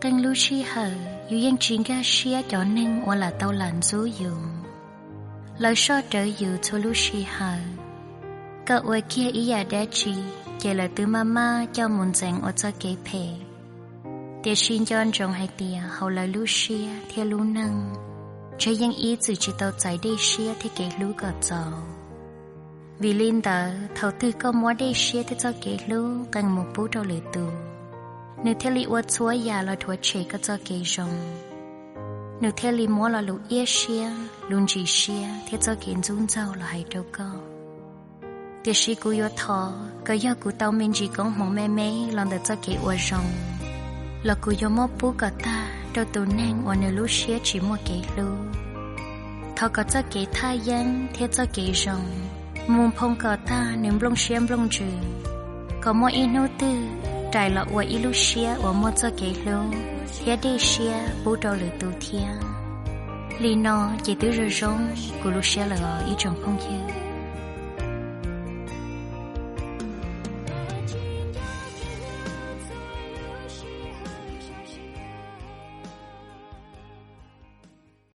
Qee lub sij hawm yus yeej tsis nkag siab cov neeg uas lam tau lam ntxub yus. Lawv soj rawv yus txhua lub sij hawm. Koj ua kiag ib yam dab tsi, ces lawv twb maj maj coj mus ntxeev ua txoj kev phem. Tiam sis nco ntsoov hais tias hauv lawv lub siab thiab lub neej, ntshe yeej ib txwm tsis tau txais dej siab thiab kev hlub kom txaus. Vim li ntawd, thaum twg koj muab dej siab thiab txoj kev hlub qee mus pub rau lwm tus, nws thiaj li ua txhua yam los rhuav tshem koj txoj kev zoo. Nws thiaj li muab lo lus iab siab, lus ntsis siab thiab txoj kev ntxub ntxaug los hais rau koj. Tiam sis kuv yuav thov kom yog kuv tau me ntsis koob hmoov me me los ntawm txoj kev ua zoo, los kuv yuav muab pub kom tag rau tus neeg uas nws lub siab tsis muaj kev hlub. Thov kom txoj kev thaj yeeb thiab txoj kev zoo mus nphoo kom tag nws nplooj siab nplooj ntsws, kom muaj ib hnub twg rais los ua ib lub siab uas muaj txoj kev hlub thiab dej siab pub rau lwm tus thiab. Li no ces twb zoo zoo kuv lub siab lawm os ib tsoom phooj ywg.